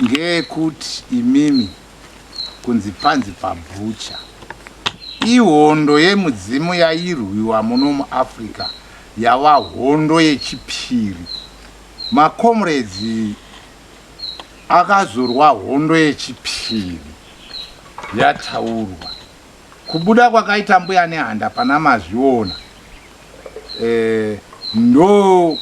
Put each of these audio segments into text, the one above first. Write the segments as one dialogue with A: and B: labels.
A: Ngeyekuti imimi kunzi panzi pabhucha. Ihondo yemudzimu yairwiwa muno muAfrica yava hondo yechipiri. Macomrades akazorwa hondo yechipiri yataurwa. Kubuda kwakaita Mbuya Nehanda pana Mazviona eh, ndo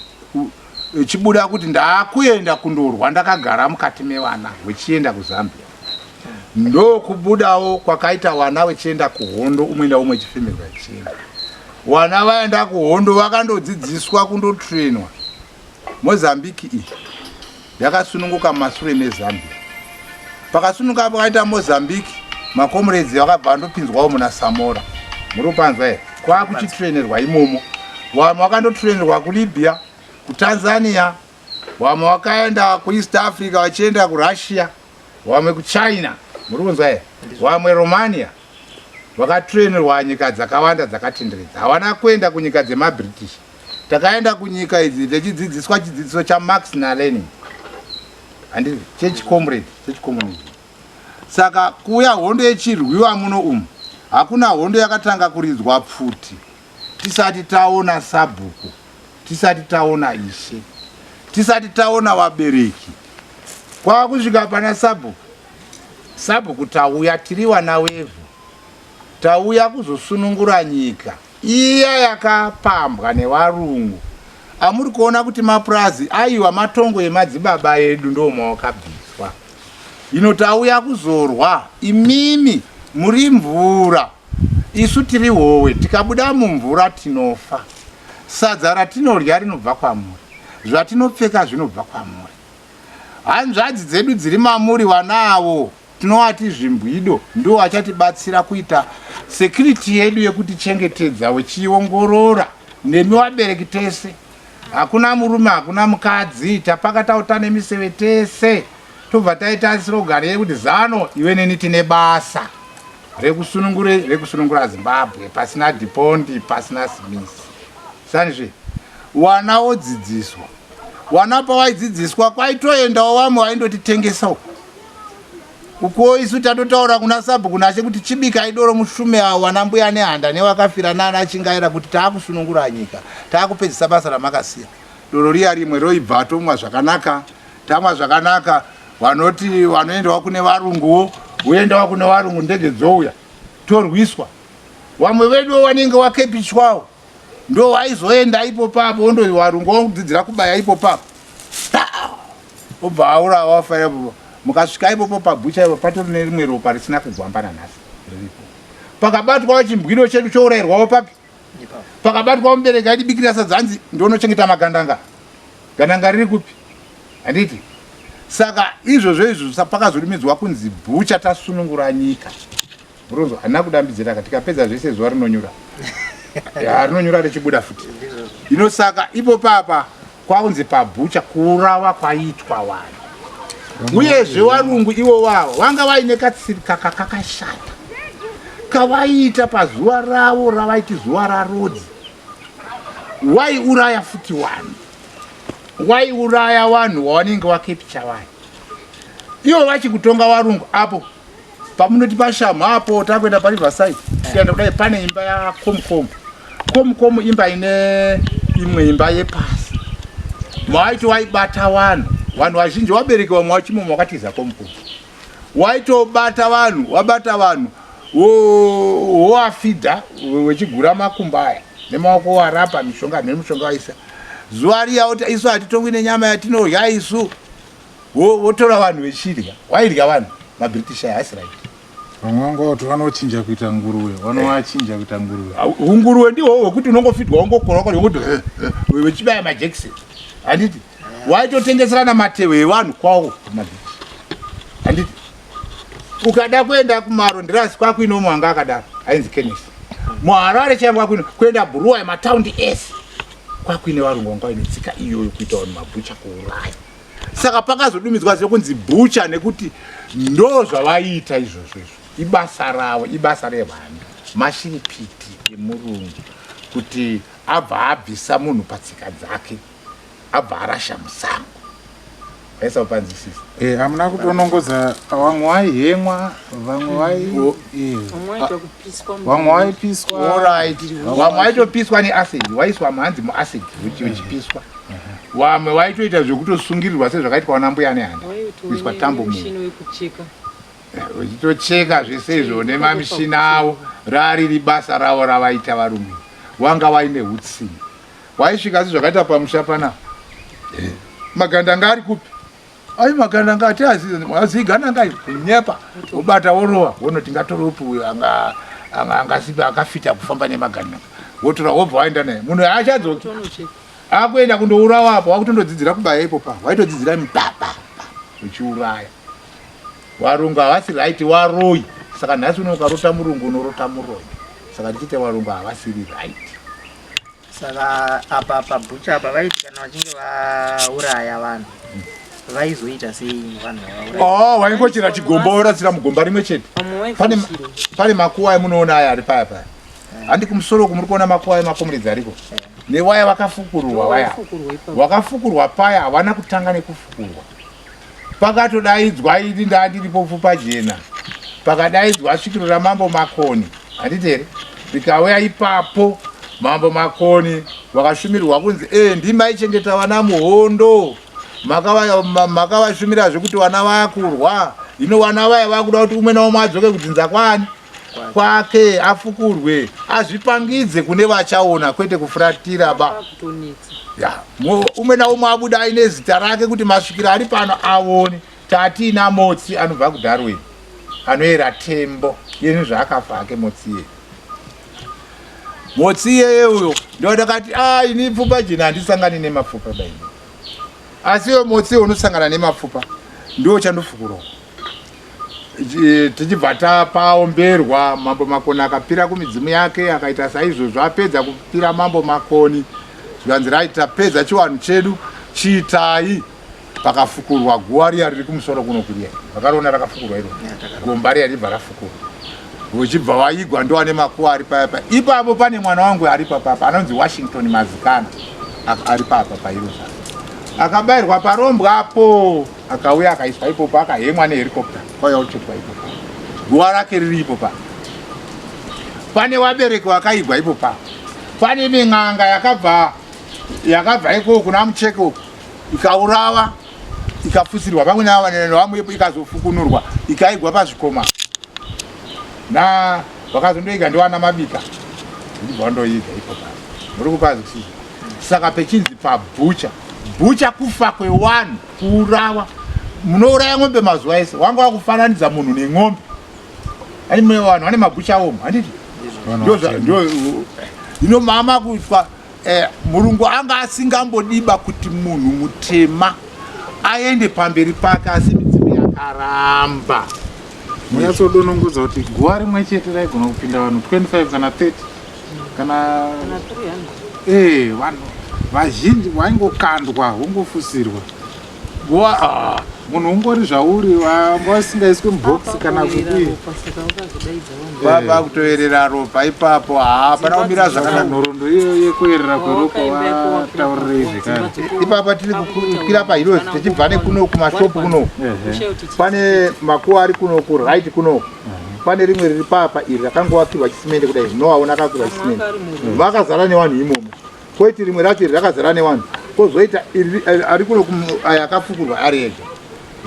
A: ichibuda kuti ndaakuenda kundorwa ndakagara mukati mevana wechienda kuZambia. Ndokubudawo kwakaita vana vechienda kuhondo, umwe naumwe chifemerwa chienda. Vana vaenda kuhondo vakandodzidziswa kundotrainwa. Mozambique iyi yakasununguka mumasure meZambia. Pakasununguka pakaita Mozambique, makomuredzi vakabva vandopinzwawo muna Samora. Muri kupanzwa here? Kwakuchitrainirwa imomo. Vamwe vakandotrainirwa kuLibya, kuTanzania, vamwe vakaenda kuEast Africa vachienda kuRussia, vamwe kuChina. Muri kunzwa here? Vamwe Romania. Vakatrainirwa nyika dzakawanda dzakatenderedza. Havana kuenda kunyika dzemaBritish. Takaenda kunyika idzi tichidzidziswa chidzidziso chaMarx naLenin, handiti chechicomrade, chechicommunism. Saka kuuya hondo yechirwiwa muno umu, hakuna hondo yakatanga kuridzwa pfuti tisati taona sabhuku, tisati taona ishe, tisati taona vabereki. Kwava kusvika pana sabhuku, sabhuku tauya tiri vana wevhu, tauya kuzosunungura nyika iya yakapambwa nevarungu. Amuri kuona kuti mapurazi aiwa matongo emadzibaba edu ndomawakabviswa. Ino tauya kuzorwa, imimi muri mvura, isu tiri howe, tikabuda mumvura tinofa. Sadza ratinorya rinobva kwamuri, zvatinopfeka zvinobva kwamuri. Hanzvadzi dzedu dziri mamuri vana avo tinovati zvimbwido ndiwo vachatibatsira kuita security yedu yekutichengetedza wechiongorora nemi vabereki tese. Hakuna murume hakuna mukadzi, tapaka tauta nemiseve tese, tobva taita slogan yekuti zano iwe neni tine basa rekusunungure rekusunungura Zimbabwe pasina dhipondi pasina simisi. Sanizve wana wodzidziswa, wana pawaidzidziswa kwaitoendawo vamwe vaindotitengesa uko ukuwo isu tatotaura kuna sabhuku nashe kuti chibikai doro mushume avo vana mbuya nehanda nevakafira nana chingaira kuti taakusunungura nyika, taakupedzisa basa ramakasiya. Doro riya rimwe roibva tomwa zvakanaka, tamwa zvakanaka, vanoti vanoendawo kune varunguwo voendawo kune varungu, ndege dzouya torwiswa. Vamwe veduwo vanenge wakepichwawo ndo waizoenda ipo papo ondo warungu wakudzidzira kubaya ipo papo obva aura wafa ipo. Mukasvika ipopo pabhucha ipo patori nerimwe ropa risina kugwamba nanhasi riripo. Pakabatwawo chimbwiro chedu chourairwawo papi, pakabatwawo mubereki aitibikira sadza hanzi ndonochengeta magandanga, gandanga riri kupi handiti? Saka izvozvo izvo pakazorumidzwa kunzi bhucha tasunungura nyika. Muronzo handina kudambidzira ka tikapedza zvese zuva rinonyura. Ya rinonyura richibuda futi. Ino saka ipo papa kwaunzi pabhucha kuurawa kwaitwa vanhu. Uyezve warungu iwo wavo vanga vaine katsika kakakashata kavaiita pazuva ravo ravaiti zuva rarodzi. Waiuraya futi vanhu. Waiuraya vanhu wavanenge wakepicha vanhu. Ivo vachikutonga warungu apo pamunoti pashamhu apo takuenda pariverside tikaenda kudai pane imba yakomukomu komukomu imba ine imwe imba yepasi waiti waibata vanhu vanhu vazhinji wabereki vamwe wachimomo wakatiza komukomu waitobata vanhu wabata vanhu wowafidha wechigura makumbo aya nemaoko warapa mishonga nemishonga waisa zuva riya oti isu hatitongwi nenyama yatinorya isu Wotora vanhu vechidya, waidya vanhu maBritish aya haisi right.
B: Vamwe vanga voti vanochinja kuita nguruve, vanovachinja kuita nguruve.
A: Unguruve ndihwo hwekuti unongofidwa wongokora wakadya wongoti vechibaya majekiseni. Handiti? Waitotengeserana matehwe evanhu kwawo kumaBritish. Handiti? Ukada kuenda kuMaronderasi kwakuine umwe wanga akadaro ainzi Kenneth. MuHarare chaimo kwakuine kuenda Bhuruwa mataundi ese kwakuine varungu vanga vaine tsika iyoyo kuita vanhu mabhucha kuuraya. Saka pakazodumidzwa zve kunzi bhucha nekuti ndo zvavaiita izvozvo izvo ibasa ravo, ibasa rehwanda mashiripiti emurungu kuti abva abvisa munhu patsika dzake abva arasha musango. Vaisa kupanzwisisa.
B: Eh, hamuna kutonongodza vamwe vaihemwa, vamwe vai eh, vamwe vaipiswa.
A: Alright. Vamwe vaitopiswa neacid, waiswa mhanzi muacid uchipiswa. Vamwe vaitoita zvekutosungirirwa sezvakaitwa vana mbuya nehanda. Kuiswa tambo
C: mushini wekucheka.
A: Vachitocheka zvese izvo nemamishini avo rariri basa ravo ravaita varume. Wanga waine hutsinye. Waisvika sezvakaita pamusha pana. Eh, magandanga ari kupi? Ai magandanga ati azi gandanga iri kunyepa. Wobata worowa wonoti ngatore upi uyo anga anga angasipa akafita kufamba nemagandanga. Wotora wobva waenda naye. Munhu haachadzoki. Akuenda kundourawa apo wakutondodzidzira kubaya ipo pa. Waitodzidzira mipapa uchiuraya. Warungu havasi right waroyi. Saka nhasi uno ukarota murungu unorota muroyi. Saka tichite warungu havasiri right.
D: Saka apa pabhucha apa vaiti kana vachinge vauraya vanhu vaizoita sei vanhu vavauraya?
A: Oh, waingochera chigomba worasira mugomba rimwe chete. Pane pane makuwa emunoona aya ari paya paya. Handi kumusoro uku muri kuona makuwa emakomuredzi ariko. Newaya vakafukurwa waya. Wakafukurwa paya havana kutanga nekufukurwa. Pakatodaidzwa ini ndandiripo pfupajena. Pakadaidzwa svikiro ramambo Makoni. Handiti here? Rikauya ipapo mambo Makoni vakashumirwa kunzi eh ndimaichengeta vana muhondo. Makavashumirazve maka kuti vana vakurwa. Hino vana vaya vakuda kuti umwe naumwe adzoke kudzinza kwani? Kwake afukurwe azvipangidze kune vachaona kwete kufuratira ba. Ya, umwe naumwe abuda aine zita rake kuti masvikiro ari pano aone. Tatiina Motsi anobva kuDarwin anoera tembo yenu zvaakafa hake Motsi iye. Motsi iyeye uyo ndo ndakati ah ini pfupa jena handisangani nemapfupa baini. Asi iwe Motsi unosangana nemapfupa ndo chandofukurawo. Tichibva tapaomberwa mambo Makoni akapira kumidzimu yake akaita saizvozvo apedza kupira mambo Makoni zvikanzi right tapedza chiwanhu chedu chiitai pakafukurwa guwa riya riri kumusoro kuno kuriya vakariona rakafukurwa iro gomba riya ribva rafukurwa uchibva waigwa ndoane makuwa ari paya paya ipapo pane mwana wangu ari papapa anonzi Washington Mazikana ari papa pairo akabairwa parombwa apo akauya akaiswa ipopo akahemwa nehelicopter kwauya kuchekwa ipopo guva rake riri ipo pa pane wabereki wakaigwa ipo pa pane min'anga yakabva yakabva ikoko kuna mucheke uko ikaurawa ikafusirwa pamwe navamwe ikazofukunurwa ikaigwa pazvikoma na vakazondoiga ndiwana mabika ndibva wandoiga ipo pa muri kupazwisisa saka pechinzi pabhucha bhucha kufa kwewanhu kuurawa munouraya ng'ombe mazuva ese wanga wakufananidza munhu nen'ombe ani vanhu vane mabhucha omo handiti ino mama kuitwa eh, murungu anga asingambodiba kuti munhu mutema aende pamberi pake asi midzimu yakaramba
B: munyatsodonongodza kuti guva rimwe chete raigona kupinda vanhu 25 kana 30 kana eh vanhu vazhinji waingokandwa wongofusirwa
A: guva ah.
B: Munhu ungori zvauri wanga usingaiswe mubox kana kudii.
A: Baba kutoerera ropa ipapo hapana kumira zvakanaka.
B: Nhoroondo iyo yekuerera kweropa wataurirei zvekare.
A: Ipapa tiri kukwira pahirozi tichibva nekuno kumashopu kuno. Pane makuwa ari kuno ku right kuno. Pane rimwe riri papa iri rakangovakirwa chisimende kudai zvinowaona akakirwa chisimende. Vakazara nevanhu imomo. Koiti rimwe racho iri rakazara nevanhu kozoita eh, ari kuno aya akafukurwa ari ega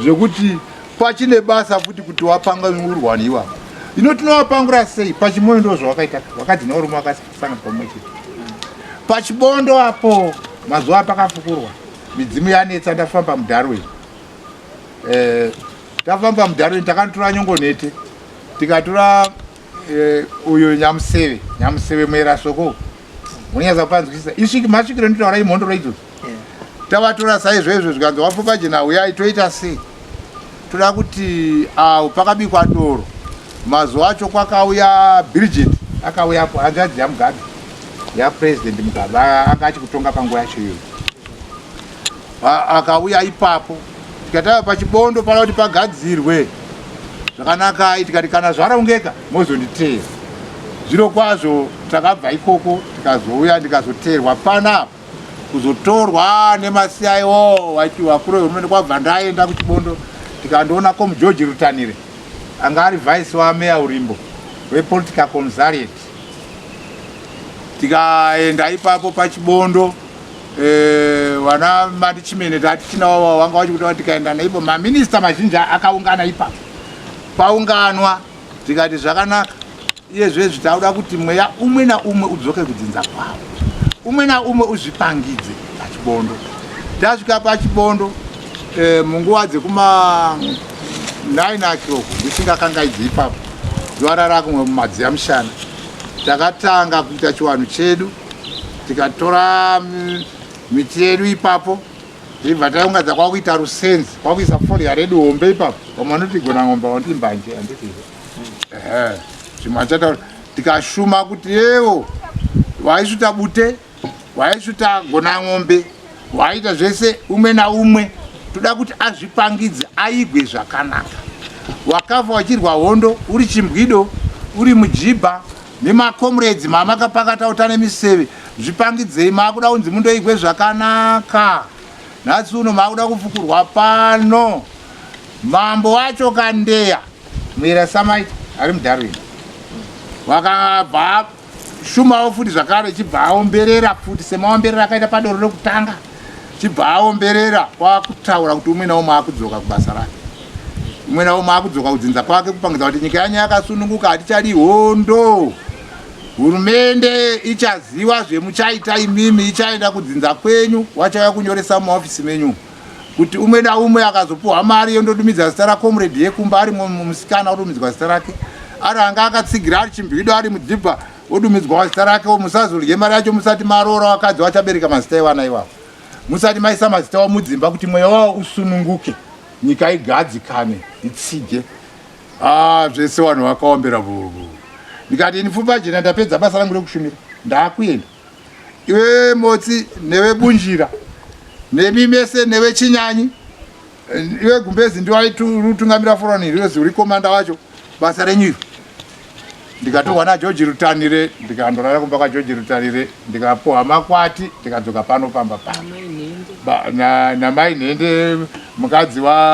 A: zvekuti pachine basa futi kuti wapanga urwani iwapo ino tinovapangura sei pachimoyo ndo zvawakaita wakadzi neurume wakasangana pamwe chete pachibondo apo mazuva apakafukurwa midzimu yanetsa ndafamba mudarwin eh, tafamba mudarwin takanotora nyongonete tikatora eh, uyu nyamuseve nyamuseve muera soko Munyatsa kupanzwisisa. Isviki masvikiro nditaura imhondoro idzodzo. Tavatora saizvo izvo zvikanzi wapfupa jena uyai toita sei? Toda kuti awo pakabikwa doro. Mazuva acho kwakauya Bridget akauyapo hanzvadzi yaMugabe yaPresident Mugabe anga achikutonga panguva yacho iyoyo. Akauya ipapo tikatava pachibondo pada kuti pagadzirwe zvakanakai tikati kana zvarongeka mozonditeera zviro kwazvo takabva ikoko tikazouya ndikazoteerwa panapa. Kuzotorwa nemaCIO vaiti vakuru vehurumende kwabva ndaenda kuchibondo tikandoona komu George Rutanire anga ari vice wameya Urimbo wepolitical commissariat. Tikaenda ipapo pachibondo vana Mandichimene tati tinawo vanga vachikuti tikaenda naipo maminista mazhinji akaungana ipapo. Paunganwa tikati zvakanaka iye zvezvi tauda kuti mweya umwe naumwe udzoke kudzinza kwavo, umwe naumwe uzvipangidze pachibondo. Tasvika pachibondo munguva dzekuma 9 o'clock ndisingakangaidzi ipapo zuva rarakumwe mumadziya mushana takatanga kuita chiwanhu chedu tikatora miti yedu ipapo tibva taungadza kwakuita rusenzi kwakuisa fodya redu hombe ipapo. Vamwe vanoti gona ng'ombe vanoti mbanje handiti zvimwe achataura tikashuma kuti yewo waisvuta bute waisvuta gona ng'ombe waita zvese umwe naumwe toda kuti azvipangidze aigwe zvakanaka. Wakafa wachirwa hondo uri chimbwido uri mujibha nemakomrades mamakapakata uta nemiseve zvipangidzei maakuda kunzi mundoigwe zvakanaka. Nhasi uno maakuda kufukurwa pano. Mambo wacho Kandeya Muyera Samaita ari muDarwin wakabva shumawo futi zvakare chibva aomberera futi semaomberera akaita padoro rekutanga chibva aomberera kwakutaura kuti umwe naumwe akudzoka kubasa rake umwe naumwe akudzoka kudzinza kwake kupangidza kuti nyika yanyu yakasununguka hatichadi hondo. Hurumende ichaziva zvemuchaita imimi ichaenda kudzinza kwenyu wachauya kunyoresa mumaofisi menyu kuti umwe naumwe akazopuhwa mari yondodumidza zita racomrade yekumba ari musikana odumidzwa zita rake ari anga akatsigira ari chimbwido ari mudhibha odumidzwawo zita rake musazodye mari yacho musati maroora vakadzi vachabereka mazita evana ivavo musati maisa mazita avo mudzimba kuti mweya wavo usununguke nyika igadzikane itsige. Zvese vanhu vakaombera vuvu ndikati ini pfupajena ndapedza basa rangu rekushumira ndakuenda iwe Motsi newe Bunjira nemi mese newe Chinyanyi iwe Gumbezi ndiwaitutungamira foroni rinozi uri komanda wacho basa renyu iro. Ndikatorwa naGeorge Rutanire ndikandorara kumba kwaGeorge Rutanire ndikapuhwa makwati ndikadzoka pano pamba pano namai Nhende mukadzi wa